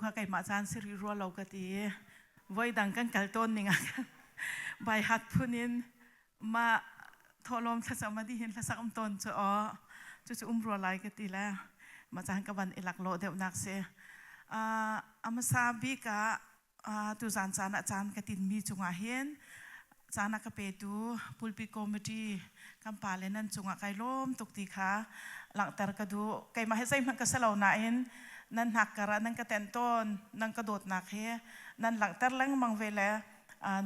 kha keimah caan si rih rua lo ka ti i voi dang kan kal tawn ning ah khan bai hat phun in mah thawhlawm thlacam a dih hin hlasak um tawn cu aw cucu um rua lai ka ti le mah caan ka van i laklawh deuhnak si. A hmasa bik ah tuzan caan ah caan ka tinmi cungah hin caan a ka petu pulpit committee kan pa le nan cungah kai lawm tuk ti kha langhter ka duh. Keimah hi zeihmanh ka si lo nain nan hnakkar ah nan ka tenh tawn, nan ka dawtnak hi nan langhter lengmang ve le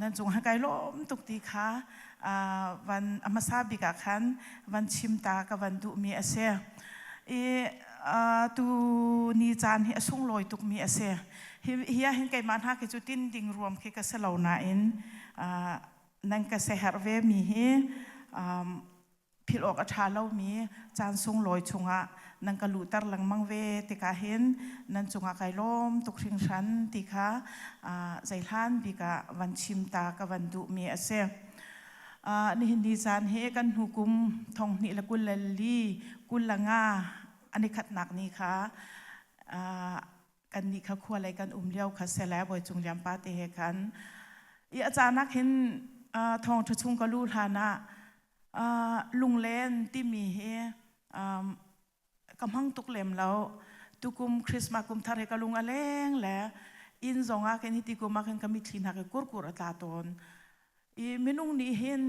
nan cungah kai lawm tuk ti kha van a hmasa bik ah khan van chim ta ka van duhmi a si. I tu ni caan hi a sunglawi tukmi a si. Hi hi ah hin keimah hna khi cu tin ding ruam khi ka si lo nain nan ka seherh ve mi hi philh awk a ṭha lomi caan sunglawi chungah nan ka luhter lengmang ve tikah hin nan cungah kai lawm tuk hringhran ti kha zeihlan bik ah van chim ta ka van duhmi a si. Nihin ni caan hi kan hnu kum thong hnih le kul le li kul le nga an i khatnak ni kha kan nih kha khua lei kan um lio kha sele bawi cung liam pa te he khan i a caan ah khin thawng ṭha chung ka lu hlan ah lunglen timi hi ka hmang tuk lem lo. Tukum Christmas kum thar he ka lung a leng le inn zong ah khin hiti kum ah khin ka mitthli hna ke kurkur a tla tawn i minung nih hin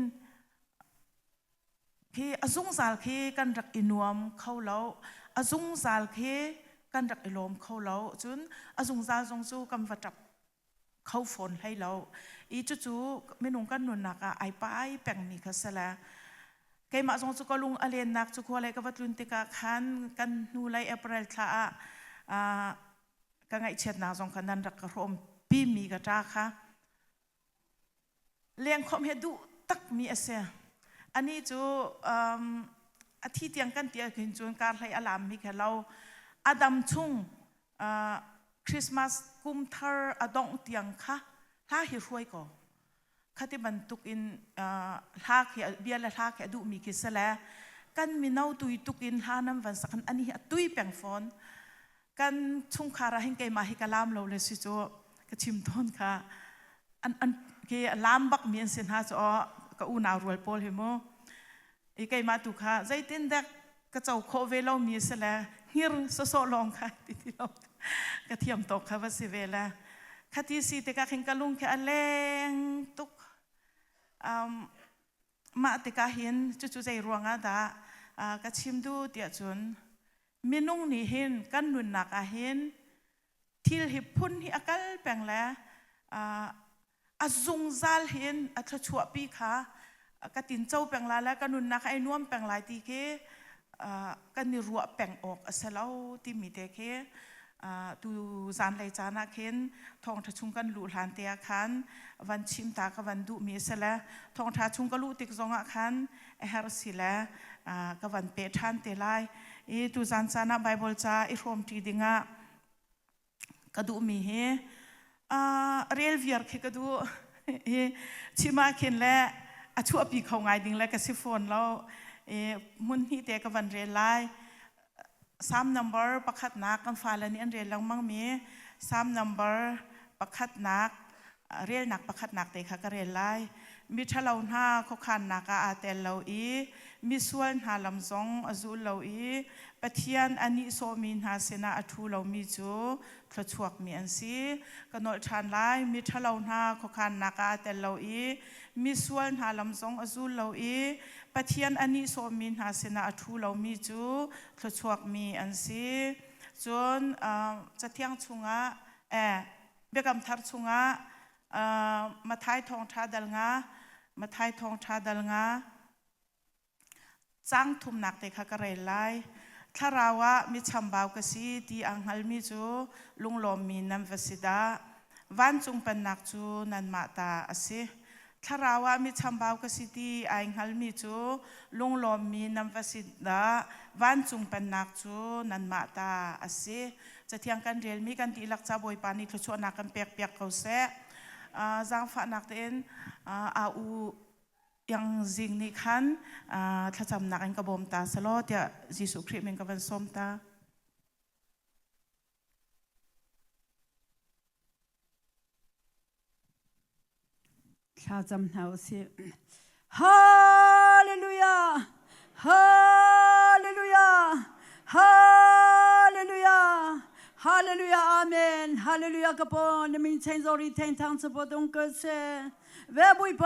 khi a zungzal khi kan rak i nuam kho lo, a zungzal khi kan rak i lawm kho lo. Cun a zungzal zong cu kan va ṭap kho fawn hlei lo i cucu minung kan nunnak ah ai pai pengmi kha si le keimah zong cu ka lung a lennak cu khua lei ka va tlun tikah khan kan hnu lei April thla ah ka ngaihchiatnak zong kha nan rak ka hrawm pimi ka ṭa kha lengkhawmh hi duh takmi a si. Anih cu a thi tiang kan ti ahhin cun kar hlei a lammi kha lo. A dam chung Christmas kum thar a dongh tiang kha hla hi hruai ko. Khati bantuk in hla khi bia le hla khi a duhmi khi si le kan mino tui tuk in hla nan van sak ani hi a tui peng fawn. Kan chungkhar ah hin keimah hi ka lam lo le si cu ka chim tawn kha an an ke lam bak mi an si hna cu ka unau rual pawl hi mu i keimah tu kha zeitin dek ka co khawh ve lo mi si le hngir sawsawh lawng kha ti ti lo ka thiam tawk kha va si ve le khati si tikah khin ka lung khi a leng tuk. Mah tikah hin cucu zei ruangah dah ka chim duh tiah cun minung nih hin kan nunnak ah hin thil hi phun hi a kal peng le a zungzal hin a thluachuahpi kha ka tinco peng lai le ka nunnak ai nuam peng lai ti khi kan i ruah peng awk a si lo timi te khi tu zanlei caan ah khin thawngṭha chung kan luh hlan te ah khan van chim ta ka van duhmi a si le thawngṭha chung ka luh tik zong ah khan a herh si le ka van pe ṭhan te lai i tuzan caan ah Bible ca i hrawmṭi dingah ka duhmi hi rel viar khi ka duh i chim ah khin le a chuahpi kho ngai ding le ka si fawn lo i hmun hnih te ka van rel lai. Psalm number pakhatnak kan fale nih an rel lengmang mi Psalm number pakhatnak relnak pakhatnak te kha ka rel lai. Mi ṭhalo hna khuakhannak ah aa tel lo i misual hna lam zong a zul lo i Pathian a nihsawhmi hna sinah a ṭhu lomi cu thluachuakmi an si. Ka nolh ṭhan lai. Mi ṭhalo hna khuakhannak ah aa tel lo i misual hna lam zong a zul lo i Pathian a nihsawhmi hna sinah a ṭhu lomi cu thluachuakmi an si. Cun Cathiang chungah Biakam Thar chungah Matthai thawngṭha dal nga, Matthai thawngṭha dal nga, Caang thumnak te kha ka rel lai. Thlarau ah mi chambau ka si ti aa hngalmi cu lunglawmmi nan va si dah. Vancung pennak cu nanmah ta a si. Thlarau ah mi chambau ka si ti ai hngalmi cu lunglawmmi nan va si dah. Vancung pennak cu nanmah ta a si. Cathiang kan relmi kan dihlak ca Bawipa nih thluachuahnak kan pekpiak ko seh. Zaangfahnak tein aa u Iang zing nih khan thlacamnak in ka bawm ta selaw tiah Jesuh Khrih min ka van sawm ta. Thlacam hna u sih. Hallelujah! Hallelujah! Hallelujah! Hallelujah! Amen! Hallelujah! Ka po na min chen zori theng thang chapo tung ke se. Ve bui po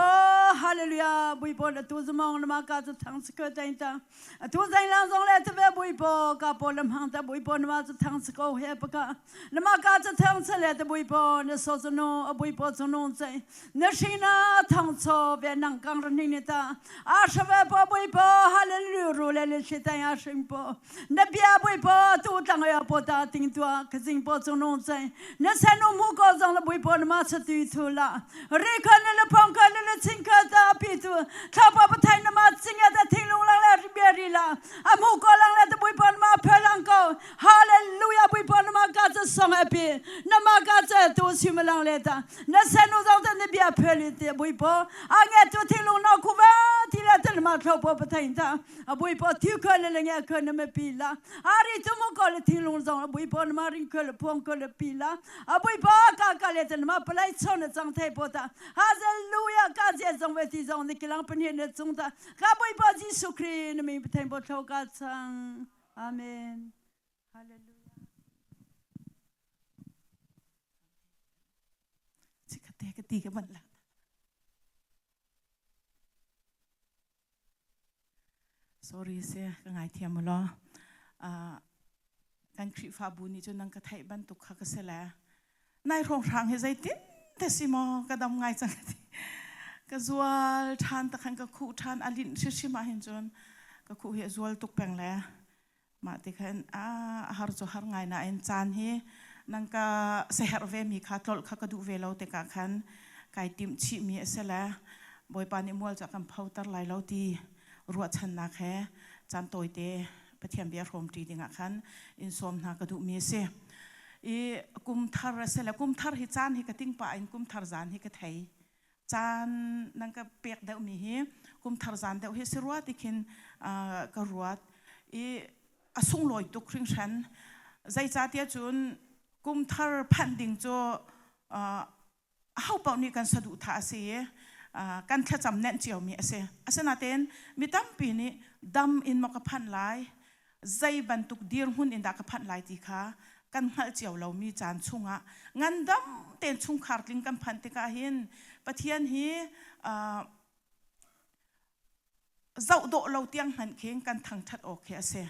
hallelujah bui po la tu zumong na ma ka chu thang ke teng ta. Tu zain lang zong le te ve bui po ka po lam hang ta bui po na ma chu thang ko he pa ka. Na ma ka chu thang le te bui po na so chu no a bui po chu no chai. Na hring thang cho ve nang kang ran ni ta a sha ve po bui po hallelujah ru le le shi ta ya shing po na bia bui po tu tlang ya po ta ting tua ka jing po chung nong chai na san nu mu ko zong la bui po na ma cha tu thu la ri kha na le phong kha na le ching kha ta pi tu tha pa pa thai na ma ching ya ta thing lung lang le ri bia ri la a mu ko lang le ta bui po na ma phe lang ko hallelujah bui po na ma ka cha song api na ma ka cha tu sim lang le ta Na senu zong te na bia phel te bui po a nge tu thilung no khu va ti la tel ma thlo po pathain ta a bui po thi kho le le nge kho na me pi la a ri tu mo ko le thilung zong a bui po na ma ring kho le phong kho le pi la a bui po ka ka le te ma palai chon na chang thai po ta hallelujah ka je zong ve ti zong ni kilang pan ne chung ta ka bui po Jesu Christ na mi pathain po thlo ka chang amen hallelujah Chikkhatte ka ti ka manh la. Sorry se ka ngai thiam law. Uh, kan Khrihfabu nih cun nang ka theih bantuk kha ka si le. Nai hrawng hrang hi zeitin te si maw ka dam ngai cang ti. Ka zual ṭhan ta khan ka khuh ṭhan a linh hrimhrim ah hin cun ka khuh hi a zual tuk peng le. Mah ti khan a har cu har ngai nain caan hi nang ka seherh ve mi kha tlolh kha ka duh ve lo tikah khan kai timh chih mi a si le Bawipa nih mual cu a kan photer lai lo ti ruahchannak he caan tawite Pathian bia hrawmṭi dingah khan in sawm hna ka duh mi a si. I kum thar a si le kum thar hi caan hi ka ting pah in kum thar zan hi ka thei. Caan nan ka pek deuhmi hi kum thar zan deuh hi si rua ti khin ka ruat i a sunglawi tuk hringhran. Zeicahtiah cun kum thar phanh ding cu aho paoh nih kan saduhthah a si i kan thlacam nenh ciomi a si. Asinain mi tampi nih dam in maw ka phanh lai, zei bantuk dirhmun in dah ka phanh lai ti kha kan hngalh cio lomi caan chungah ngandam tein chungkhar tling kan phanh tikah hin Pathian hi zoh dawh lo tiang hmanh khin kan thangṭhat awk khi a si.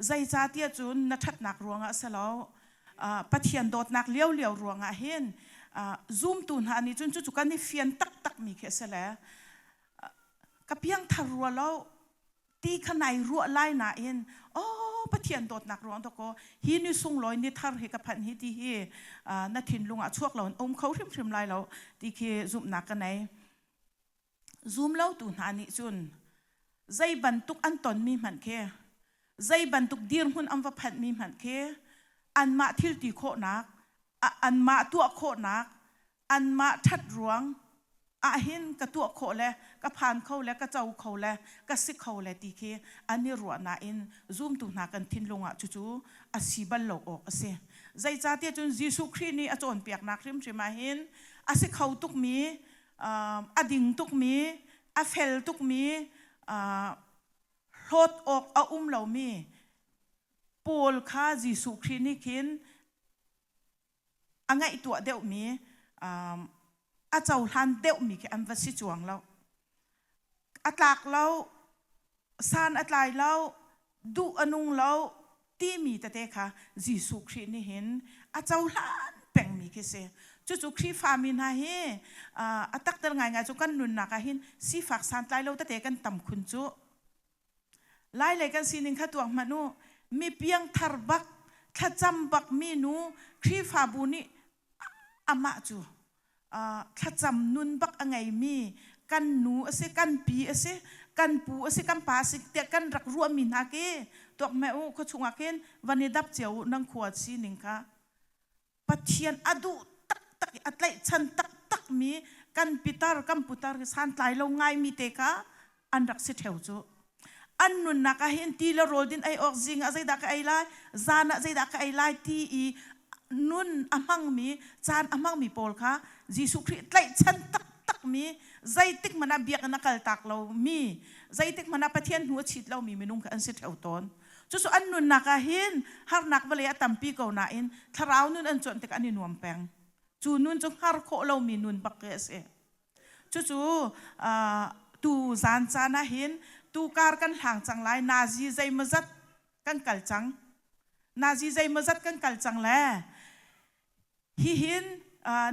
Zeicahtiah cun na ṭhatnak ruangah a si lo, Pathian dawtnak liolio ruangah hin zumtu hna nih cun cucu kan i fian taktakmi khi a si le ka piangthar rua lo ti kha nai ruah lai nain oh Pathian dawtnak ruang dawkaw hi ni sunglawi ni thar hi ka phanh hi ti hi na thinlung ah chuak lo in um kho hrimhrim lai lo ti khi zumhnak ka nei. Zum lo tu hna nih cun zei bantuk an tonmi hmanh khi zei bantuk dirhmun an va phanhmi hmanh khi anmah thil ti khawhnak anmah tuah khawhnak anmah ṭhat ruang ahhin ka tuah khawh le ka phan kho le ka co kho le ka si kho le ti khi an i ruah nain zumtu hna kan thinlung ah cucu a si bal lo awk a si. Zeicahtiah cun Jesuh Khrih nih a cawnpiaknak hrimhrim ahhin a si kho tukmi, a ding tukmi, a fel tukmi, hlawt awk a um lomi Paul kha Jesuh Khrih nih khin a ngaihtuah deuhmi a cohlan deuhmi khi an va si cuang lo. A tlak lo, san a tlai lo, duh a nung lo timi tete kha Jesuh Khrih nih hin a cohlan pengmi khi si. Cucu Khrihfami hna hi a takter ngaingai cu kan nunnak ah hin sifak santlai lo tete kan tam khun cu. Lailei kan sining kha tuak hmanh u. Mi piangthar bak, thlacam bak mi nu Khrihfabu nih amah cu thlacam nun bak a ngeimi kan nu a si, kan pi a si, kan pu a si, kan pa a si tiah kan rak ruahmi hna khi tuak hmeh u khuachung ah khin van i dap cio u nang khua sining kha. Pathian a duh taktak i a tlaihchan taktakmi kan pitar kan putar hi santlai lo ngaimi te kha an rak si ṭheo cu. An nunnak ah hin ti le rawl din ei awk zing ah zeidah ka ei lai, zan ah zeidah ka ei lai ti i nun a hmangmi, caan a hmangmi pawl kha Jesuh Khrih tlaihchan taktakmi mi zeitik hmanh ah biakinn a kal tak lo mi zeitik hmanh ah Pathian hnu a chit lo mi minung kha an si theo tawn. Cucu an nunnak ah hin harnak vawlei a tampi ko nain thlarau nun an cuanh tik an i nuam peng. Cu nun cu hngar khawh lomi nun bak khi a si. Cucu tu zan caan ah hin tu kar kan hlang cang lai nazi zeimawzat kan kal cang. Nazi zeimawzat kan kal cang le hihin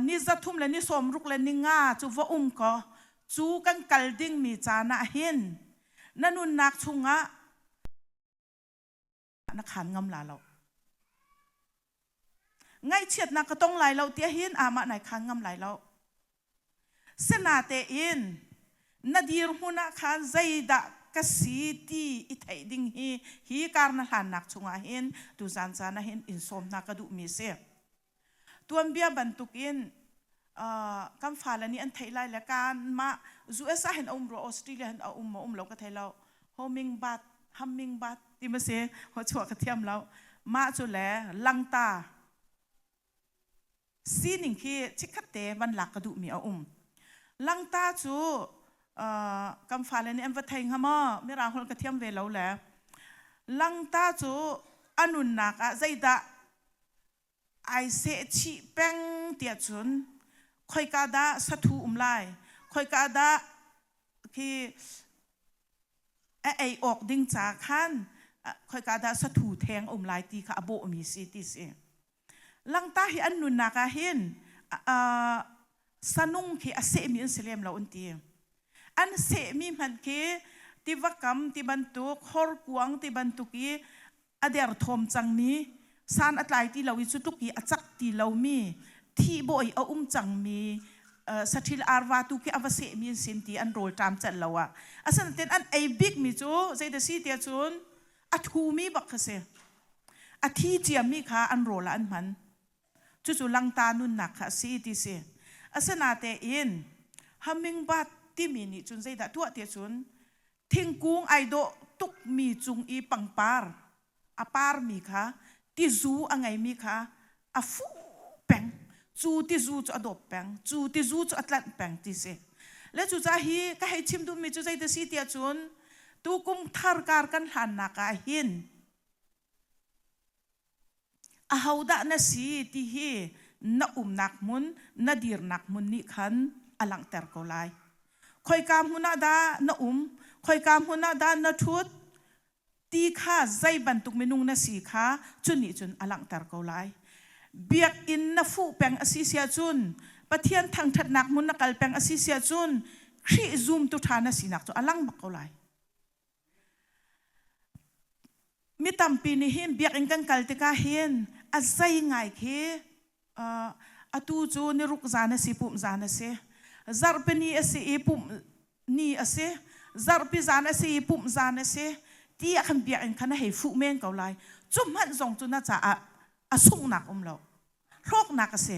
ni 3 le ni 60 le ni nga cu va um ko cu kan kal dingmi caan ah hin na nunnak chungah na khan ngam la lo. Ngaihchiatnak ka tong lai lo tiah hin amah nai khan ngam lai lo. Sinatein na dirhmun ah khan zeidah ka si ti i theih ding hi hi kar na hlannak chungah hin tuzan caan ah hin in sawm hna ka duhmi si. Tuanbia bantukin kan fale nih an theih lai le kan mah US ah hin a um rua Australia hin a um maw um lo ka thei lo homing bat humming bat ti ma si ho chuah ka thiam lo mah cu le langta sining khi chikkhat te van lak ka duhmi a um langta cu kan fale nih an va thei hnga maw mirang holh ka thiam ve lo le langta cu a nunnak ah zeidah ai sehchih peng tiah cun khoika dah sathu um lai khoika dah khi a ei awk ding ca khan khoika dah sathu theng um lai ti kha a bawhmi si ti si langta hi an nunnak ah hin sanung khi a sehmi an si lem lo an ti an sehmi hmanh khi tiva kam ti bantuk horkuang ti bantuk i a derthawm cangmi san a tlai ti lo i cu tluk i a cak ti lomi thihbawi a um cangmi saṭhil arva tu khi a va sehmi an sin ti an rawl ṭam celh lo ah asinain an ei bikmi cu zeidah si tiah cun a thumi bak kha si a thi ciami kha an rawl ah an hman Cucu langta nunnak kha a si ti si. Asinatein hummingbird timi nih cun zeidah tuah ti cun thingkung ai dawh tukmi cung i pangpar a parmi kha tizu a ngeimi kha a fuh peng. Cu tizu cu a dawp peng. Cu tizu cu a tlanh peng ti si. Le cucaah hi ka hei chim duhmi cu zeidah si tiah cun tukum thar kar kan hlannak ah hin Ahodah na si ti hi na umnak hmun, na dirnak hmun nih khan a langhter ko lai. Khoika hmun ah dah na um, khoika hmun ah dah na ṭhut ti kha zei bantuk minung na si kha cu nih cun a langhter ko lai. Biakinn na fuh peng a si siah cun, Pathian thangṭhatnak hmun na kal peng a si siah cun, Khrih zumtu ṭha na sinak cu a lang bak ko lai. Mi tampi nih hin biakinn kan kal tikah hin a zei ngai khi atu cu niruk zan a si pumh zan a si zarhpini a si i pumh ni a si zarhpi zan a si i pumh zan a si ti ah khan biakinn khan a hei fuh men ko lai cu hmanh zong cu na caah a sunghnak um lo hlawknak a si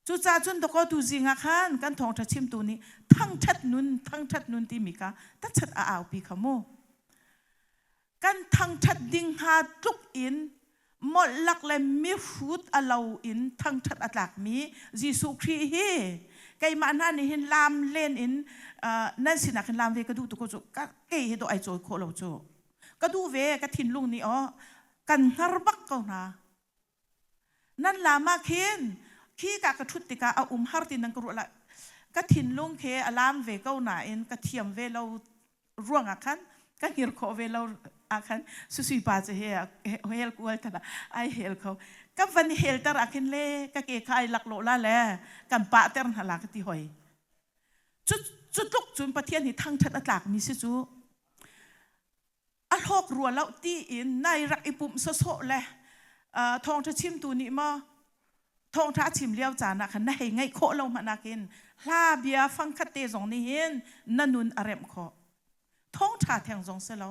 Cucaah cun dawkaw tu zing ah khan kan thawngṭha chimtu nih thangṭhat nun thangṭhat nun timi kha tachat a aupi kha mu. Kan thangṭhat ding hnga tluk in molh lak le mihrut a lo in thangṭhat a tlakmi Jesuh Khrih hi keimah hna nih hin laam len in nan sinah khin laam ve ka duh tuk cu ka kei hi dawh ai cawi khawh lo cu ka duh ve ka thinlung nih aw kan hngar bak ko hna Nan lam ah khin khi ka ka ṭhut tikah a um har ti nan ka ruah lai. Ka thinlung khi a lam ve ko nain ka thiam ve lo ruangah khan ka hngir khawh ve lo ah khan susui pa cu he hel kual tala ai hel kho ka van hel ter ah khin le ka ke kha ai lak lo la le kan pah ter hna la ka ti hoi cu cu tluk cun Pathian hi thangṭhat a tlak mi si cu a hlawk rua lo tiin nai rak i pumh sawsawh le thawngṭha chimtu nih maw thawngṭha a chim lio caan ah khan na hei ngaih khawh lo hmanh ah khin hla bia fangkhat te zong nih hin na nun a remh khawh thawngṭha theng zong si lo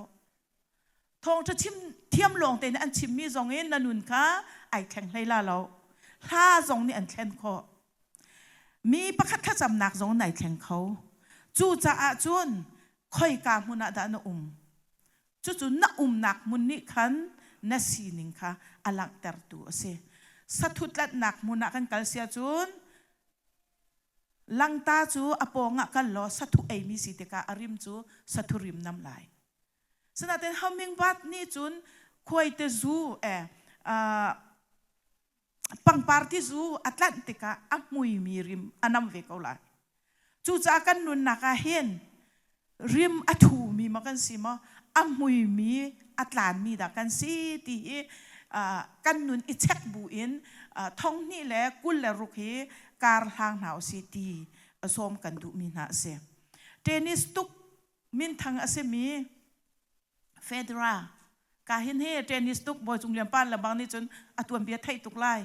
thawngṭha chim thiam lawng te nih an chimmi zong in na nun kha ai thleng hlei la lo hla zong nih an thlen khawh mi pakhat thlacamnak zong nai thleng kho cucaah cun khoika hmun ah dah na um cucu na umnak hmun nih khan na sining kha a langhtertu a si sathutlatnak hmun ah kan kal sia cun Langta cu a pawngah kal law sathu eimi si tikah a rim cu sathu rim nam lai. Sinain hummingbird nih cun khuaite zu eh pangpar ti zu a tlanh tikah a hmuimi rim a nam ve ko lai. Cucaah kan nunnak ah hin rim a thumi maw kan si maw a hmuimi a tlanmi dah kan si ti hi kan nun i check bu in thong hnih le 26 hi kar hlang hna usih ti sawm kan duhmi hna a si. Tennis tuk minthang a simi Federer ka hin hi tennis tuk bawi cung lian pa lebang nih cun a tuanbia theih tuk lai.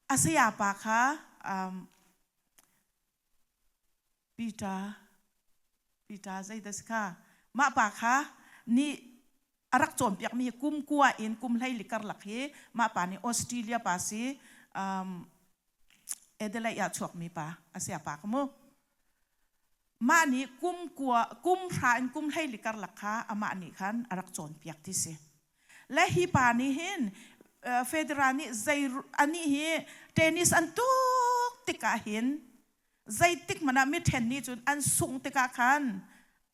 A saya pa kha Peter Peter zeidah si kha mah pa kha nih a rak cawnpiakmi hi kum kua in kum 14 karlak hi mah pa nih Australia pa si Adelaide ah chuakmi pa a saya pa ka mu. Mah nih kum kua kum hra in kum 14 karlak kha amah nih khan a rak cawnpiak ti si. Le hi pa nih hin Federer nih zei anih hi tennis an tuk tikah hin zeitik hmanh ah mi ṭhen nih cun an sungh tikah khan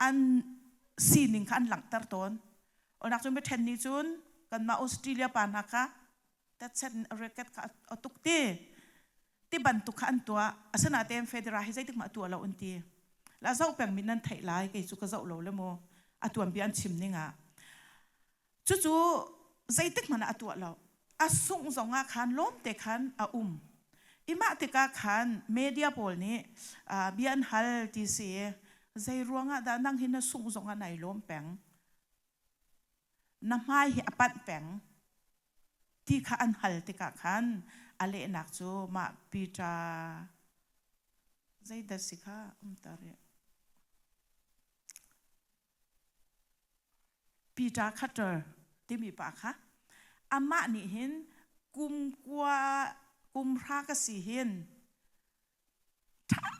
an sining kha an langhter tawn. Onak cun mi ṭhen nih cun kanmah Australia pa hna kha tatset in racket kha a tuk ti ti bantuk kha an tuah. Asinain Federer hi zeitik hmanh a tuah lo an ti. La zoh peng mi nan theih lai kei cu ka zoh lo le mu a tuanbia an chim ning ah. Cucu zeitik hmanh ah a tuah lo. A sungh zong ah khan lawm te khan a um. I mah tikah khan media pawl nih bia an hal ti si. Zei ruangah dah nang hi na sungh zong ah nai lawm peng? Na hmai hi a panh peng ti kha an hal tikah khan a lehnak cu mah Peter zeidah si kha um ta rih. Peter Cutter timi pa kha amah nih hin kum kua kum hra ka si hin ṭha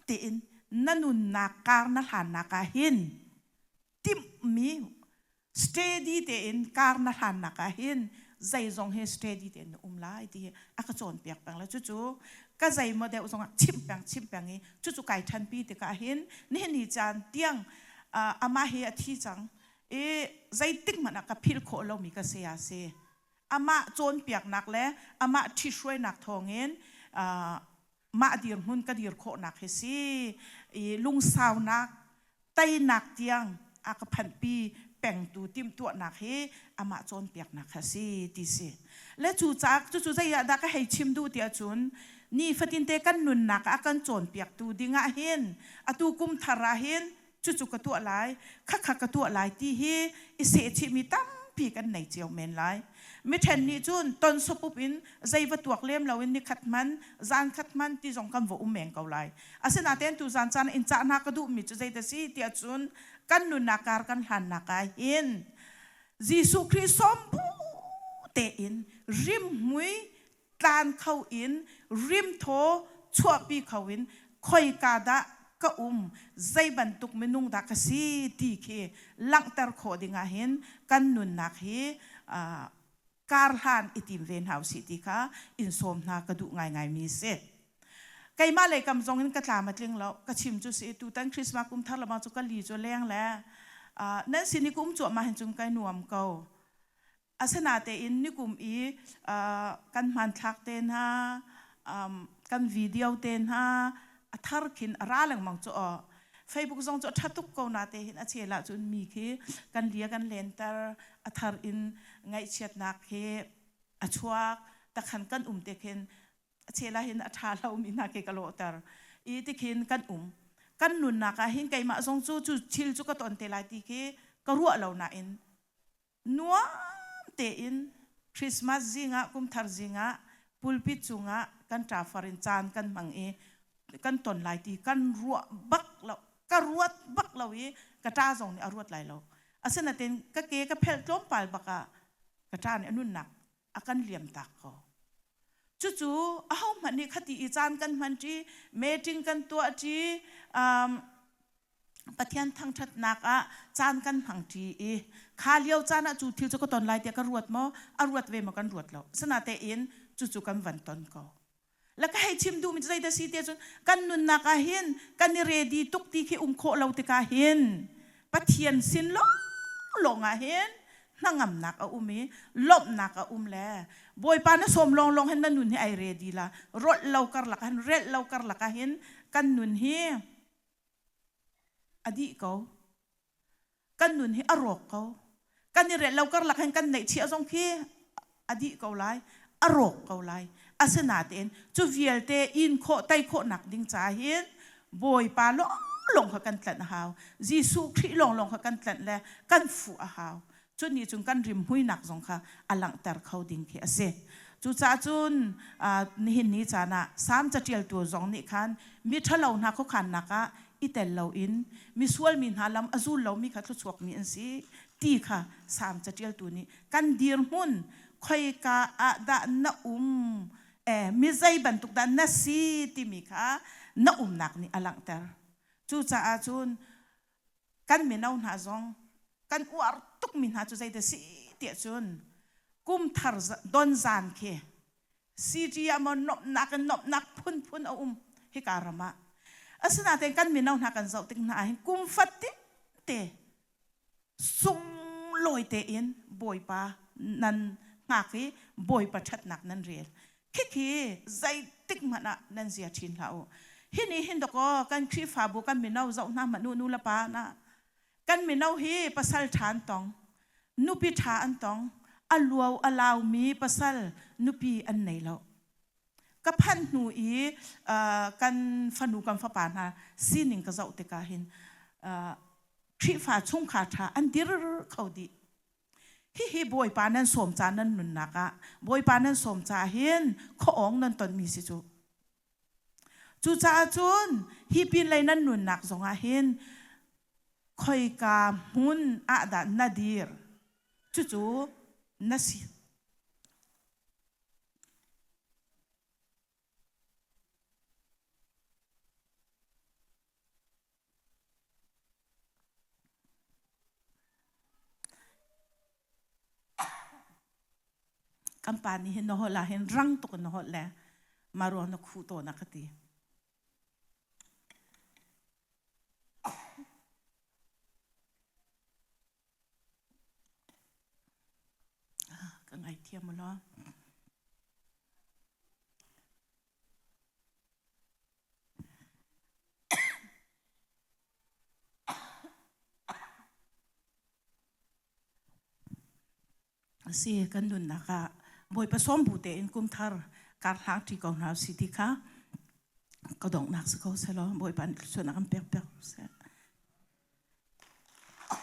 tein na nunnak kar na hlannak ah hin timhmi steady tein kar na hlannak ah hin zeizong hi steady tein na um lai ti hi a ka cawnpiak peng le cucu ka zeimaw deuh zongah chimh peng chimh peng i cucu kai ṭhanpi tikah hin nihin ni caan tiang amah hi a thi cang i zeitik hmanh ah ka philh khawh lomi ka saya si. Amah cawnpiaknak le amah ṭhithruainak thawngin mah dirhmun ka dir khawhnak hi si i lungsaunak teinak tiang a ka phanhpi pengtu timhtuahnak hi amah cawnpiaknak kha si ti si. Le cu caah cucu zei ah dah ka hei chim duh tiah cun nifatinte kan nunnak ah a kan cawnpiaktu ding ah hin atu kum thar ah hin cucu ka tuah lai khakha ka tuah lai ti hi i sehchihmi tampi kan nei cio men lai. Mi ṭhen nih cun ton sopup in zei va tuak lem loin ni khat hman zan khat hman ti zong kan va um men ko lai. Asinain tu zan caan in cah hna ka duhmi cu zei dah si tiah cun kan nunnak kar kan hlannak ah hin Jesuh Khrih sawm bu tein rimhmui tlan kho in rimthaw chuahpi kho in khoika dah ka um zei bantuk minung dah ka si ti khi langhter khawh ding ah hin kan nunnak hi karhlan i tim ve hna usih ti kha in sawm hna ka duh ngaingai mi si. Keimah lei kam zong in ka tlam a tling lo. Ka chim cu si tutan Christmas kum thar lamang cu ka li cu leng le nan sin i ka um cuahmah hin cun kai nuam ko. Asinatein nikum i kan hmanthlak te hna, kan video te hna a thar khin a ra lengmang cu aw. Facebook zong cu a ṭha tuk ko na te hin a chel ahcun mi khi kan lia kan lenter a thar in ngaihchiatnak khi a chuak takhan kan um te khin a chel ah hin a ṭha lomi hna khi ka lawhter i tikhin kan um. Kan nunnak ah hin keimah zong cu cu thil cu ka ton te lai ti khi ka ruah lo nain nuam tein Christmas zingah kumthar zingah pulpit cungah kan ṭafar in caan kan hmang i kan ton lai ti kan ruah bak lo ka ruat bak lo i ka ṭa zong nih a ruat lai lo. Asinain ka ke ka phelh tlawmpal bak ah ka ṭa nih a nunnak a kan liam tak ko. Cucu ahohmanh nih khati i caan kan hman ṭi meeting kan tuah ṭi Pathian thangṭhatnak ah caan kan hmang ṭi i kha lio caan ah cu thil cu ka ton lai tiah ka ruat maw? A ruat ve maw kan ruat lo. Asinain cucu kan van ton ko. La ka hei chim duhmi cu zeidah si ti ahcun kan nunnak ah hin kan i ready tuk ti khi um khawh lo tikah hin Pathian sin lawnglawng ah hin hnangamnak a um i lawmhnak a um le Bawipa na sawm lawnglawng hin na nun hi ai ready la. Rolh lo karlak ah hin relh lo karlak ah hin kan nun hi a dih ko. Kan nun hi a rawk ko. Kan i relh lo karlak hin kan neihchiah zong khi a dih ko lai, a rawk ko lai. Asinain cu vialte in khawh tai khawhnak ding ca hin Bawipa lawnglawng kha kan tlanh a hau. Jesuh Khrih lawnglawng kha kan tlanh le kan fuh a hau. Cu nih cun kan rimhmuinak zong kha a langhter kho ding khi a si. Cucaah cun nihin ni caan ah Salm caṭialtu zong nih khan mi ṭhalo hna khuakhannak ah i tel loin misual mi hna lam a zul lomi kha thluachuakmi an si ti kha Salm caṭialtu nih kan dirhmun khoika ah dah na um mi zei bantuk dah na si timi kha na umnak nih a langhter. Cucaah cun kan mino hna zong kan uar tukmi hna cu zeidah si tiah cun kum thar don zan khi CG ah maw nomhnak in nomhnak phunphun a um hika ram ah. Asinain kan mino hna kan zoh tik hna ahhin kum fatin te sunglawi tein Bawipa nan hngak i Bawipa ṭhatnak nan rel. Khikhi zeitik hmanh ah nan zia ṭhin hlah u. Hi ni hin dawkaw kan Khrihfabu kan mino zoh hna hmanh u nu le pa na kan mino hi pasal ṭha an tong, nupi ṭha an tong, a luo a laumi pasal nupi an nei lo. Ka phanh hnu i kan fanu kan fapa hna sining ka zoh tikah hin Khrihfa chungkhar ṭha an dir kho dih. Hihi Bawipa nan sawm ca nan nunnak ah Bawipa nan sawm caah hin khuaawng nan tonmi si cu. Cucaah cun hi pinlei nan nunnak zongah hin khoika hmun ah dah na dir cucu na si. Kan pa nih hin na holh ah hin rang tuk in na holh le mah ruang na khuh tawn a ka ti. Ka ngaithiam u law. Si kan nunnak ah Bawipa sawm bu tein kum thar kar hlang ṭi ko hna usih ti kha ka donghnak si ko selaw Bawipa nih thluachuahnak an pek piak seh.